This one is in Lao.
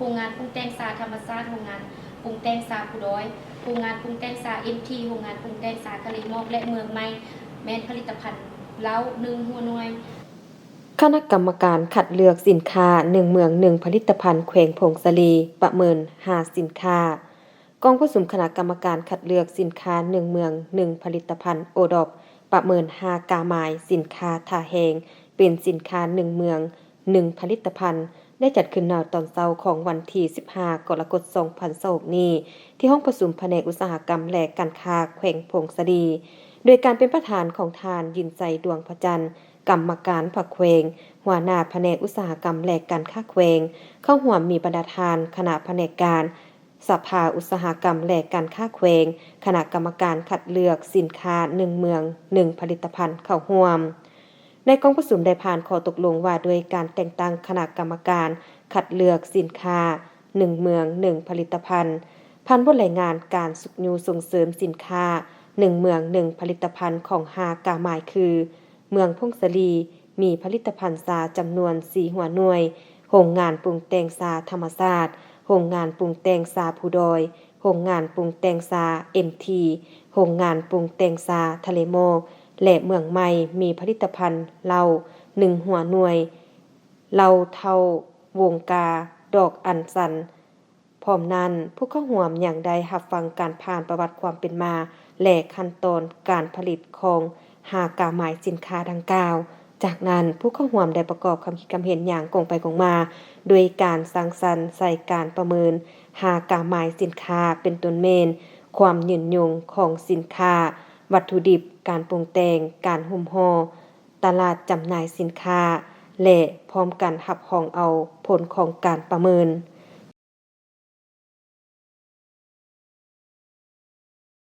ໂຮງງານປຸງແຕ່ງຊາທຳມະຊາດ, ໂຮງງານປຸງແຕ່ງຊາພູດອຍ, ໂຮງງານປຸງແຕ່ງຊາເອັມທີ, ໂຮງງານປຸງແຕ່ງຊາທະເລໝອກ ແລະ ເມືອງໃໝ່ ແມ່ນຜະລິດຕະພັນເຫຼົ້າໜຶ່ງຫົວໜ່ວຍ. ຄະນະກຳມະການຄັດເລືອກສິນຄ້າໜຶ່ງເມືອງໜຶ່ງຜະລິດຕະພັນແຂວງຜົ້ງສາລີ ປະເມີນຫ້າສິນຄ້າ. ກອງປະຊຸມຄະນະກຳມະການຄັດເລືອກສິນຄ້າໜຶ່ງເມືອງໜຶ່ງຜະລິດຕະພັນໂອດອບ ປະເມີນຫ້າກາໝາຍສິນຄ້າທ່າແຮງ ເປັນສິນຄ້າໜຶ່ງເມືອງໜຶ່ງຜະລິດຕະພັນ ໄດ້ຈັດຂຶ້ນໃນຕອນເຊົ້າຂອງວັນທີສິບຫ້າ ກໍລະກົດ ສອງພັນຊາວຫົກນີ້ ທີ່ຫ້ອງປະຊຸມພະແນກອຸດສາຫະກຳ ແລະ ການຄ້າແຂວງຜົ້ງສາລີ ໂດຍການເປັນປະທານຂອງທ່ານ ຢິນໄຊ ດວງພະຈັນ ກຳມະການພັກແຂວງ, ຫົວໜ້າພະແນກອຸດສາຫະກຳ ແລະ ການຄ້າແຂວງ, ເຂົ້າຮ່ວມມີບັນດາທ່ານຄະນະພະແນກການ ສະພາອຸດສາຫະກຳ ແລະ ການຄ້າແຂວງ, ຄະນະກຳມະການຄັດເລືອກສິນຄ້າໜຶ່ງເມືອງໜຶ່ງຜະລິດຕະພັນເຂົ້າຮ່ວມ. ໃນກອງປະຊຸມໄດ້ຜ່ານຂໍ້ຕົກລົງວ່າດ້ວຍການແຕ່ງຕັ້ງຄະນະກຳມະການຄັດເລືອກສິນຄ້າໜຶ່ງເມືອງໜຶ່ງຜະລິດຕະພັນ ຜ່ານບົດລາຍງານການຊຸກຍູ້ສົ່ງເສີມສິນຄ້າໜຶ່ງເມືອງໜຶ່ງຜະລິດຕະພັນຂອງຫ້າກາໝາຍຄື ເມືອງຜົ້ງສາລີ ມີຜະລິດຕະພັນຊາຈຳນວນສີ່ຫົວໜ່ວຍ, ໂຮງງານປຸງແຕ່ງຊາທຳມະຊາດ, ໂຮງງານປຸງແຕ່ງຊາພູດອຍ, ໂຮງງານປຸງແຕ່ງຊາເອັມທີ, ໂຮງງານປຸງແຕ່ງຊາທະເລໝອກ ແລະ ເມືອງໃໝ່ ມີຜະລິດຕະພັນເຫຼົ້າໜຶ່ງຫົວໜ່ວຍ, ເຫຼົ້າເທົາວົງກາ, ດອກອັນຊັນ. ພ້ອມນັ້ນ, ຜູ້ເຂົ້າຮ່ວມຍັງໄດ້ຮັບຟັງການຜ່ານປະຫວັດຄວາມເປັນມາ ແລະ ຂັ້ນຕອນການຜະລິດຂອງຫ້າກາໝາຍສິນຄ້າດັ່ງກ່າວ. ຈາກນັ້ນ, ຜູ້ເຂົ້າຮ່ວມໄດ້ປະກອບຄຳຄິດຄຳເຫັນຢ່າງກົງໄປກົງມາ, ໂດຍການສ້າງສັນໃສ່ການປະເມີນຫ້າກາໝາຍສິນຄ້າ ເປັນຕົ້ນແມ່ນ ຄວາມຍືນຍົງຂອງສິນຄ້າ, ວັດຖຸດິບ, ການປຸງແຕ່ງ, ການຫຸ້ມຫໍ່, ຕະຫຼາດຈຳໜ່າຍສິນຄ້າ ແລະ ພ້ອມກັນຮັບຮອງເອົາຜົນຂອງການປະເມີນ.